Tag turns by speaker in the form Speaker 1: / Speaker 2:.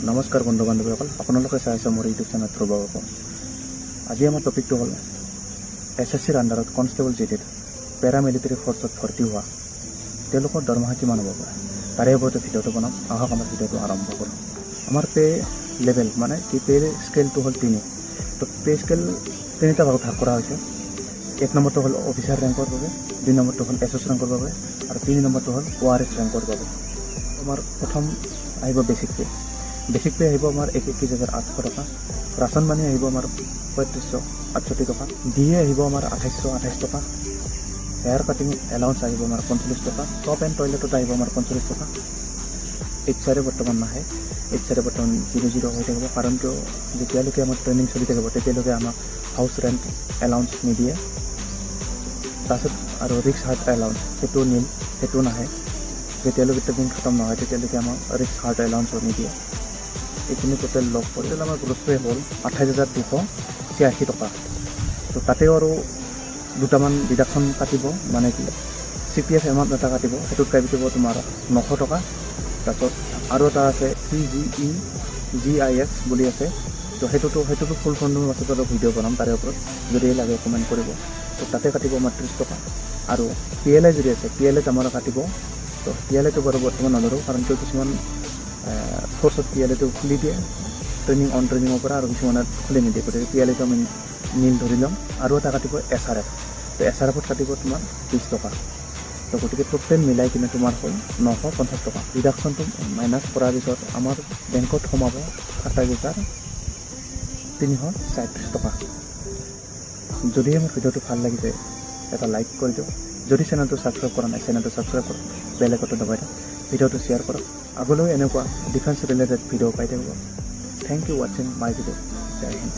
Speaker 1: নমস্কাৰ বন্ধু বান্ধৱীসকল, আপোনালোকে চাই আছে মোৰ ইউটিউব চেনেল ধ্ৰুৱ বাবু। আজি আমাৰ টপিকটো হ'ল এছএছচিৰ আণ্ডাৰত কনষ্টেবল জিডিত পেৰামিলিটাৰী ফ'ৰ্চত ভৰ্তি হোৱা তেওঁলোকৰ দৰমহা কিমান হ'ব পাৰে, তাৰে ওপৰতে ভিডিঅ'টো বনাম। আহক, আমাৰ ভিডিঅ'টো আৰম্ভ কৰোঁ। আমাৰ পে' লেভেল মানে কি, পে' স্কেলটো হ'ল তিনি। তো পে' স্কেল তিনিটা ভাগত ভাগ কৰা হৈছে। এক নম্বৰটো হ'ল অফিচাৰ ৰেংকৰ বাবে, দুই নম্বৰটো হ'ল এছ এছ ৰেংকৰ বাবে আৰু তিনি নম্বৰটো হ'ল অ' আৰ এছ ৰেংকৰ বাবে। আমাৰ প্ৰথম আহিব বেচিক পে'। বেচিক পে' আহিব আমাৰ 21,800 টকা। ৰাচন মানি আহিব আমাৰ 3568 টকা। ডি এ আহিব আমাৰ 2828 টকা। হেয়াৰ কাটিং এলাউন্স আহিব আমাৰ 45 টকা। শ্বপ এণ্ড টয়লেটত আহিব আমাৰ 45 টকা। এইচ আৰ এ বৰ্তমান নাহে। এইচ আৰ এ বৰ্তমান জিৰ' জিৰ' হৈ থাকিব। কাৰণ কিয়, যেতিয়ালৈকে আমাৰ ট্ৰেইনিং চলি থাকিব, তেতিয়ালৈকে আমাক হাউচ ৰেণ্ট এলাউন্স নিদিয়ে। তাৰপিছত আৰু ৰিস্ক হাৰ্ট এলাউন্স, সেইটো নীল, সেইটো নাহে। যেতিয়ালৈকে ট্ৰেইনিং খতম নহয়, তেতিয়ালৈকে আমাক ৰিস্ক হাৰ্ট এলাউন্সো নিদিয়ে। এইখিনি টোটেল লগ কৰি আমাৰ গ্ৰছ পে' হ'ল 28,286 টকা। তো তাতেও আৰু দুটামান ডিডাকশ্যন কাটিব, মানে কি, চি পি এফ এমাউণ্ট এটা কাটিব, সেইটোত কাটিব তোমাৰ 900 টকা। তাৰপিছত আৰু এটা আছে, C G E G I S বুলি আছে। তো সেইটোতো ফুল ফৰ্মটো পাছত আৰু ভিডিঅ' বনাম তাৰে ওপৰত, যদি লাগে কমেণ্ট কৰিব। তো তাতে কাটিব আমাৰ 30 টকা। আৰু পি এল I যদি আছে, পি এল আইত আমাৰ কাটিব। তো পি এল আইটো বাৰু বৰ্তমান নধৰোঁ, কাৰণ কিয়, কিছুমান ফ'ৰ্চত পি এল আইটো খুলি দিয়ে ট্ৰেইনিং অন ট্ৰেইনিঙৰ পৰা আৰু কিছুমানত খুলি নিদিয়ে। গতিকে পি এল আইটো আমি নীল ধৰি ল'ম। আৰু এটা কাটিব এছ আৰ এফ। তো এছ আৰ এফত কাটিব তোমাৰ 20 টকা। তো গতিকে টোটেল মিলাই কিনে তোমাৰ হ'ল 950 টকা। ডিডাকশ্যনটো মাইনাছ কৰাৰ পিছত আমাৰ বেংকত সোমাব 27,337 টকা। যদিহে মোৰ ভিডিঅ'টো ভাল লাগিছে, এটা লাইক কৰি দিয়ক। যদি চেনেলটো ছাবস্ক্ৰাইব কৰা নাই, চেনেলটো ছাবস্ক্ৰাইব কৰক, বেল আইকনটো দবাই দিয়ক, ভিডিঅ'টো শ্বেয়াৰ কৰক। আগলৈও এনেকুৱা ডিফেন্স ৰিলেটেড ভিডিঅ' পাই থাকিব। Thank you watching my video. Jay Hind.